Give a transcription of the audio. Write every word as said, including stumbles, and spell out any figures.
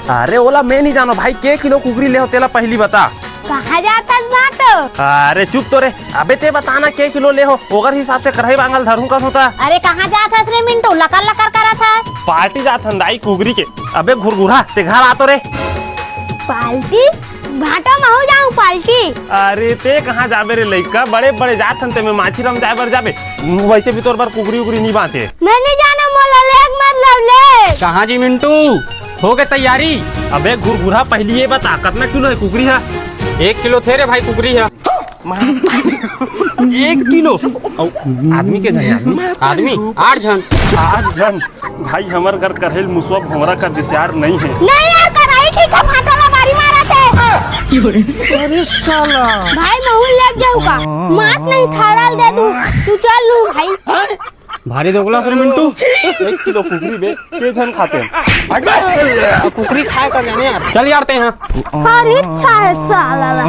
अरे ओला मैं नहीं जानो भाई, के किलो कुकरी ले हो तेला पहली बता। कहाँ जात हस भाटो? अरे चुप तो रे, अबे ते बता ना के किलो ले हो, ओकर हिसाब से कढ़ाई बांगल धरूं का सोता। अरे कहाँ जात हस रे मिंटू, लकर लकर करत हस। पार्टी जात हन दाई कुकरी के। अबे घुरघुरा, ते घर आ तो रे। पार्टी? भाटो महू जाऊं पार्टी। अरे ते कहाँ जाबे रे लइका, बड़े बड़े जात हन ते में माछी रम जाए बर जाबे। वैसे भी तोर बर कुकरी उकरी नहीं बांचे। मैं नहीं जाना, मोला लेग मतलब ले। कहाँ जी मिंटू, हो गए तैयारी? अबे घुरघुरा, पहली ये बता कतना किलो है कुकरी है? एक किलो थे रे भाई कुकरी है। एक किलो? अउ आदमी के झन आदमी? आदमी आठ झन। आठ झन? भाई हमर घर कढ़ेल मुसवा भोंगरा का विचार नहीं है। नहीं यार, कढ़ाई ठीक है, भाटा ला बारी मारा थे। अरे साला। भाई महू लेग जाऊं का? मांस नहीं थाड़ल दे दू। तू चल लू भाई। भारी दोगला से रे मिंटू। एक किलो कुकरी बे, के झन खाते हैं? हट बे। कुकरी खाए का जाने यार। चल यार ते यहाँ। अरे अच्छा है साला ला।